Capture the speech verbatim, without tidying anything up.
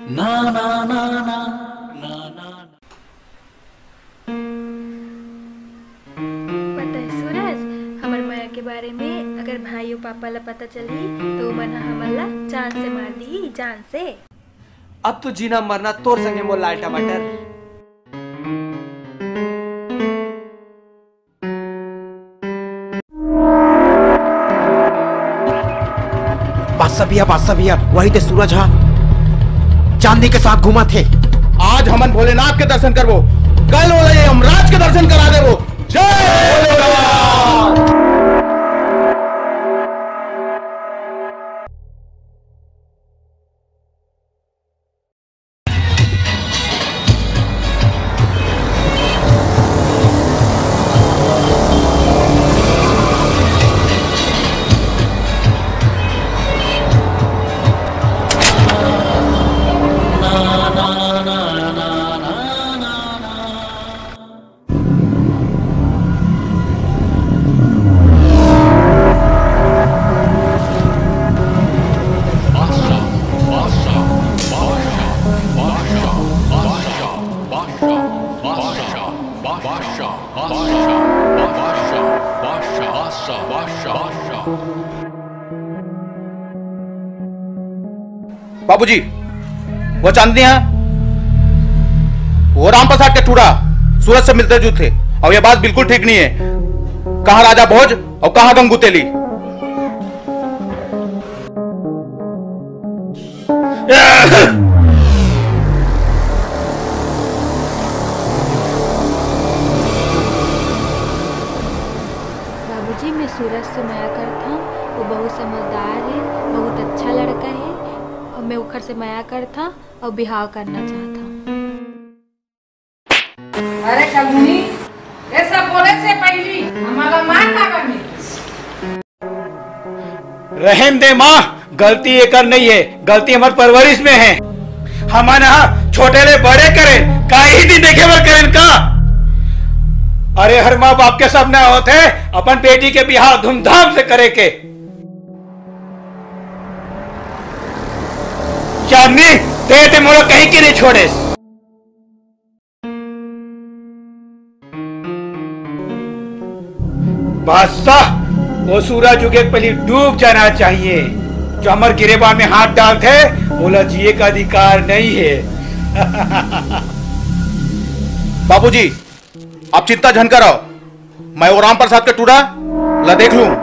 ना ना ना ना ना ना। पता है सूरज, हमर मया के बारे में अगर भाई अउ पापा ला पता चलही, तो ओमन ह हमन ला जान से मार दिही, जान से। अब तो जीना मरना तोर संगे मोर लाल टमाटर। बादशाह भैया, बादशाह भैया, वही ते सूरज हा चांदनी के साथ घूमत हे। आज हमन भोलेनाथ के दर्शन करबो, कल ओला ये यमराज के दर्शन करा देबो। जय भोलेनाथ। बाबूजी, वो चांदनी है, वो रामप्रसाद के टूरा सूरज से मिलते जुलते, और ये बात बिल्कुल ठीक नहीं है। कहाँ राजा भोज और कहाँ गंगुतेली? बाबूजी, मैं सूरज से मया करत हंव, वो बहुत समझदार है, बहुत अच्छा लड़का है, और मैं ओखर से मया करत हंव और बिहाव करना चाहत हंव। अरे कलमुनी, ये सब बोले से पहली हमारा मार ना बनी। रहन दे माँ, गलती एकर नहीं है, गलती हमर परवरिश में है। हमन ह छोटे ले बड़े करे, का ही दिन देखे बर करेन का? अरे हर माँ बाप के सपना होत है अपन बेटी के बिहाव धूमधाम से करे के। चांदनी, ते ते मोला कहीं के नहीं छोड़ेस। बादशाह, वो सूरज उगे के पहले डूब जाना चाहिए। जो हमर गिरेबान में हाथ डालथे, ओला जिए का अधिकार नहीं है। बाबूजी, आप चिंता झन कराओ, मैं वो राम प्रसाद के टूरा ला देख लूं।